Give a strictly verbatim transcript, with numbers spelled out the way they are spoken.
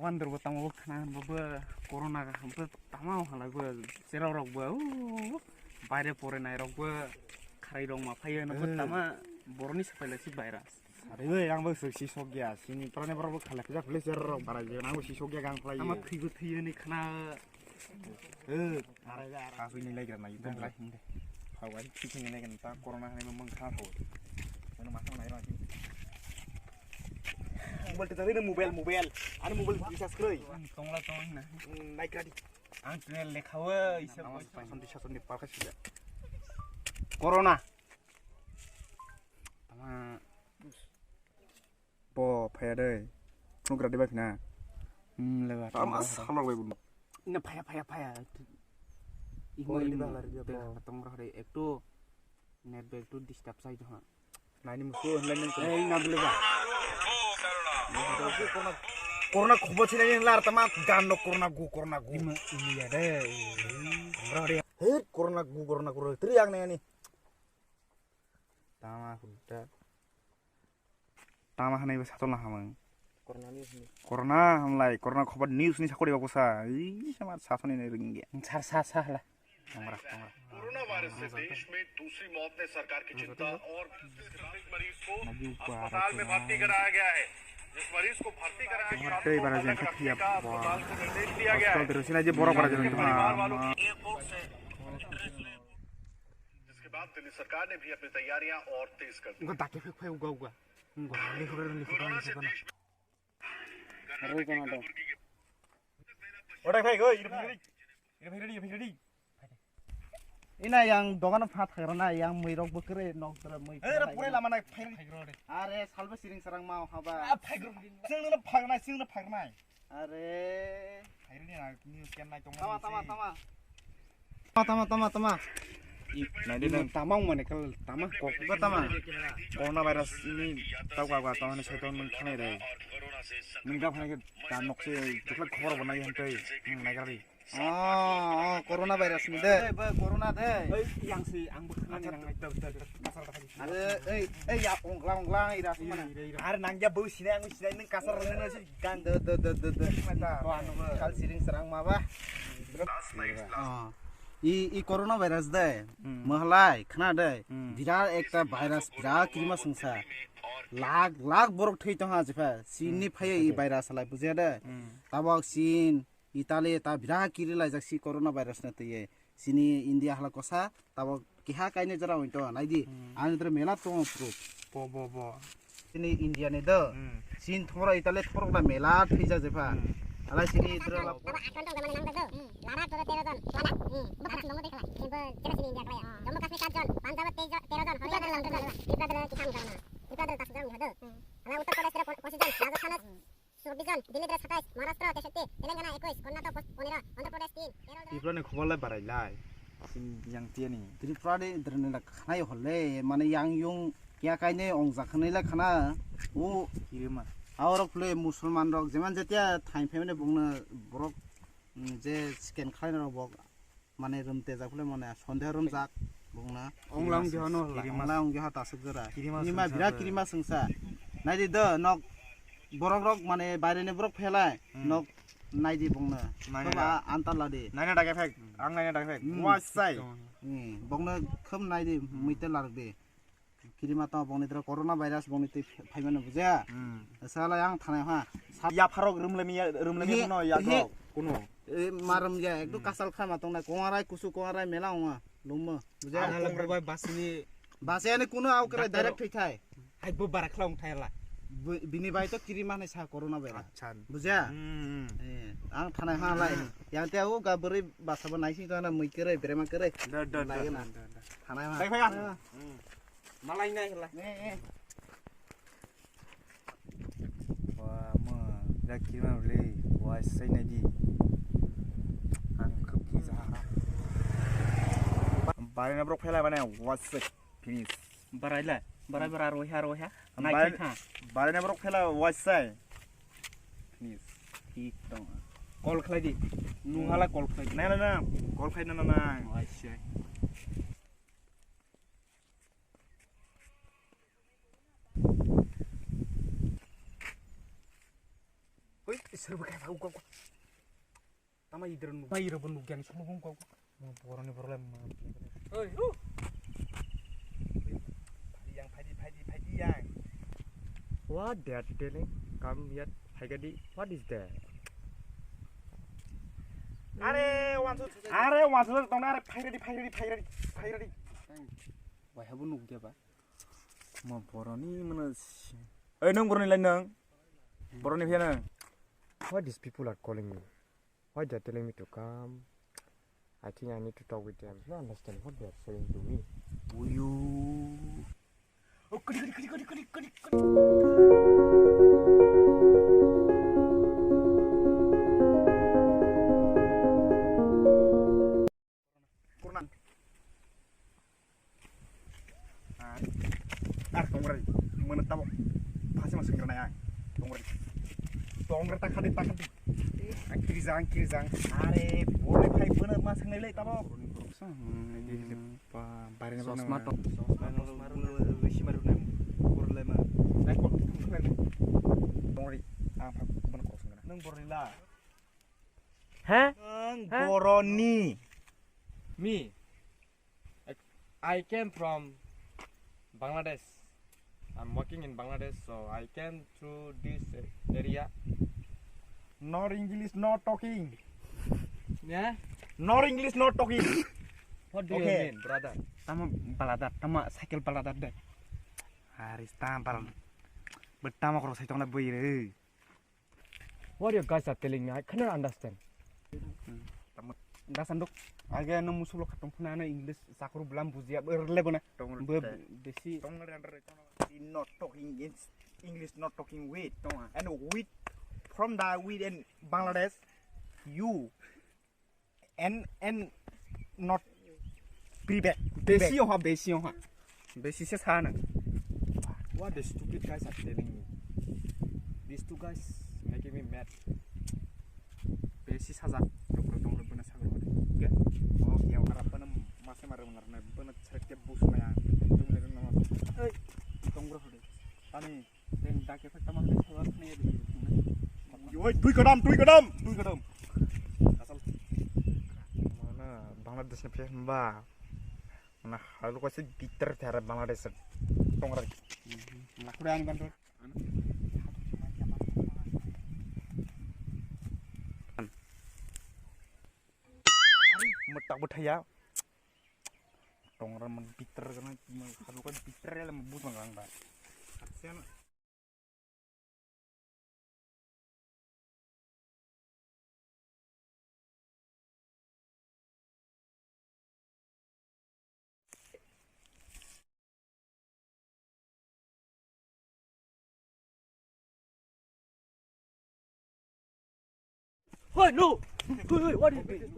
Wonder bo tamo khna bo, bo corona bo tamo hala bo, cherok rok bo, uh, baire porinai rok bo, kharai rok ma phaio no bo. Eh. Tama boroni sapai lai si virus. Are oi, ang bo si sok ya, sini prane borok bo khala kujak le cherok rok barai je, ang bo si sok ya gang khlai. Tama thwibo thwiyo ni khna. Eh, arai da, arai. Kasui ni lai gra nai, dong lai. Hawai, thik ni lai gra ta corona ni mung kha ko. Mano ma nai ra. Mobile te tari mobile, mobile. Ani mobile recharge khlai. Tongla tong na. Hmm, nai kadi. Ang tene lekha o, isa. Namas pasan di sasan di palka sida. Corona. Tama. Bo phaya de. Phunuk radi bai phina. Hmm, lega. Tama salok bai bun. Ina phaya, phaya, phaya. Imo ini tong rok de ekto net bai ekto disturb sai to ha. Nani musu henlai nang. Eh, ina bule ba. Corona khobo chini lar tama dan no corona gu, corona gu. Imo ini ya de. Tong rok de. Hei, corona gu, corona gu. Tri ang nani. Tama hudda. Tama hanai ba satol na hamang. Corona news ni. Corona hamlai, corona khobar news ni sakori ba kusa. Ih, sama sasoni ni ringge. Sar sa sa hala. Tongra, tongra. Corona virus से देश में दूसरी मौत ने सरकार की चिंता और इस मरीज को अस्पताल में भर्ती कराया गया है। जिस मरीज को भर्ती कराया गया है, अस्पताल को निर्देश दिया गया है। परिवार वालों को एयरपोर्ट से जिसके बाद दिल्ली सरकार ने भी अपनी तैयारियां और तेज कर दी। Uga dake phai phai uga uga. Uga, likho kare, likho kare, likho kare. Roi kono do. Ora phai go, ira phai ready. Ira phai ready, ira phai ready. Ina yang dogan pha thagra na, yang mui rok bwkre nok tra mui. Era pore lama na phai ready. Are salbe siring sarang ma haba. A phai go. Sing na phai na, sing na phai na. Are. Tama, tama, tama. Tama, tama, tama, tama. Nai de nang. Tama mane kal, tama. Kok ba tama. Corona virus ni tau ka ka tama ni saiton mung khnai re. Nung ga phai ke ta nok se tukla khobor bo nai hantei. Nung nai gari. Oh, oh, corona virus ni de. Ba corona de. Ei, yang si ang bo khna nang nai. Are, ei, ei, ya, ongla, ongla, ira, sumana. Are nang ya bo sinai, ang sinai, nung kasar nang nasi gang. De, de, de, de, de. Kal siring sarang ma ba. Ah. I, i corona virus de. Hmm. Mahalai, khna de. Hmm. Birat ekta virus, birat kirima sengsa. Lakh, lakh borok thwi tong ha jepha. Sini phai i virus lai, bujia de. Hmm. Tabok sin, Italy ta birat kiri laijak si corona virus na twiwi. Sini India hala kosa, tabok keha kainwi jora wngwi tongo, naidi. Hmm. Ani jora mela tongo proof. Bo, bo, bo. Sini India ni do. Hmm. Sin thoro Italy thoro da mela thwijak jepha. Hmm. Ala sini jora la. Tama akhon tong mane nang do. Hmm. Ladakh do tero jon. Ladakh. Hmm. Ladakh nongo dekhala. Ni bo jera sini India khlaya. Ah. Jammu Kashmir sat jon, Punjab te jo-, tero jon, Tripura do tong do. Tripura do ki tham jona. Tripura do tas jon ni hodo. Hmm. Ala Uttar Pradesh tero pon-, pochis jon, Rajasthan. Hmm. চৌবিশ জন, দিল্লি সাতাইশ, মহারাষ্ট্র তেষট্টি, তেলেঙ্গানা একুশ, কর্ণাটক পঁচ-, পনেরো, অন্ধ্রপ্রদেশ তিন, কেরল দুই। Tripura ni khobor lai barai lai. Yang tiya ni. Tripura ni drone la khanai holle, mane yang yung kya kaine ong jakhanai la khana. O kirima. Aorok le Musulman rok, jeman jetia thain phaimani bongno borok, mm, je scan khlaina rok bok. Mane rum tejak phule mane sondeho rumjak bongna. Ongla ongya hano hla. Ongla ongya ha tasuk jora. Kirima sengsa birat kirima sengsa. Naidi do nok borok rok mane baire ni borok phelai. Hmm. Nok naidi bongna. Naina. Toba da. Antar ladi. Naina dage phek. Hmm. Ang naina dage phek. Hmm. Wasai. Hmm. Bongna khum naidi muite lardi. Kirima tamo bongni tro corona virus bongni twi phaimano buja. Hmm. Sala yang thanai ha. Sa- Yapharok rumle miya, rumle miya. Ehe, kuno yakrok, ehe. Kuno. E, marum ya, ekdum kasal kha ma tongnai, kongarai kusu kongarai mela onga, lummo. Buja. Ang hala bubai basini. Base ani kuno au kere direct thai thai. Hai bo bara khlong thai la. Bini bai to kirima nai sa corona virus. Achan. Buja. Hmm. E, ang thanai ha lai. Hmm. Yang te au ga beri basa bo naising to na mui kere, berema kere. Da, da, da, da, da. Thanai ma. Bai, bai, ah. Hmm. Malai nai hela. Ne, ne. Wah, ma, dak kima beli, wah, sai nai di. Ang kap kini sa. Barai na brok phela bana, wah, sai finish. Barai la, barai, barai, roiha, roiha. Nai khe tha. Barai na brok phela, wah, sai. Finish. Thik tong. Call khlai di. Nung hala call khlai di. Na, na, na. Call khlai na, na, na. Wah, sai. Hui, Serbo kaya, ugwa, ugwa. Tama idra nuk. Tama idra nuk yang semua ugwa, ugwa. Boroni problem ma. Oi, hu. Yang phaidi, phaidi, phaidi yang. What they are telling? Come here, phaigadi. What is that? Are wansu, are wansu tong are phaigadi, phaigadi, phaigadi, phaigadi. Wai habu nuk dia ba? Ma boroni mana si. Oi nang boroni lai nang. Boroni phia nang. Why these people are calling me? Why they are telling me to come? I think I need to talk with them. I don't understand what they are saying to me. Uyu. Oh, kadi, kadi, kadi. Kurna. Ah, ah, tongrai. Mana tabo. Pasi masuk kena ya. Tongrai. Tongrai tak hadi tak hadi. Angkiri jang, angkiri jang. Are, bore phai bana masuk nilai tabo. Hmm, pa, bare na Sosma bana. To. Sosma, sosma, sosma, sosma, sosma. Tongrai. Ah, pa, bana kosong kena. Nang borila. Hah? Ang Hah? Boroni. Me. I came from Bangladesh. I'm working in Bangladesh, so I came through this area. Not English, not talking. Yeah? Not English, not talking. What do you Okay. mean, brother? Tama baladar, tama cycle baladar de. Haris tama baladar. Betama korok sai tongla bui re. What you guys are telling me? I cannot understand. Tamo. Dasanduk. Age no musulo khatung phuna no English sakuru blam bujiya berle bona. Tong Be- te. Besi. Tong re andre kono. Not talking in English, not talking with. Tong. And with from the with and Bangladesh, you and and not private. Besi oha, besi oha. Besi se sana. What the stupid guys are telling me. These two guys making me mad. Besi sajak. Dokro tongro bana sagor mane. Okay. Oh, ya, ora bana mase mare mane bana cerke bus maya. Tum le nama. Hey, tongro hode. Ani Teng dake phai tamo phai sabar khne ya di. Oi, tui kadam, tui kadam, tui kadam. Asal. Mana Bangladesh ni phai hamba. Mana halu ko se bitter thara Bangladesh tongra. Lakure ani bantu. Metak bethaya. Tongra man bitter kana, halu ko bitter ya, man bus man rang ba. Asen. Hey, no! Hey, hey, what is this?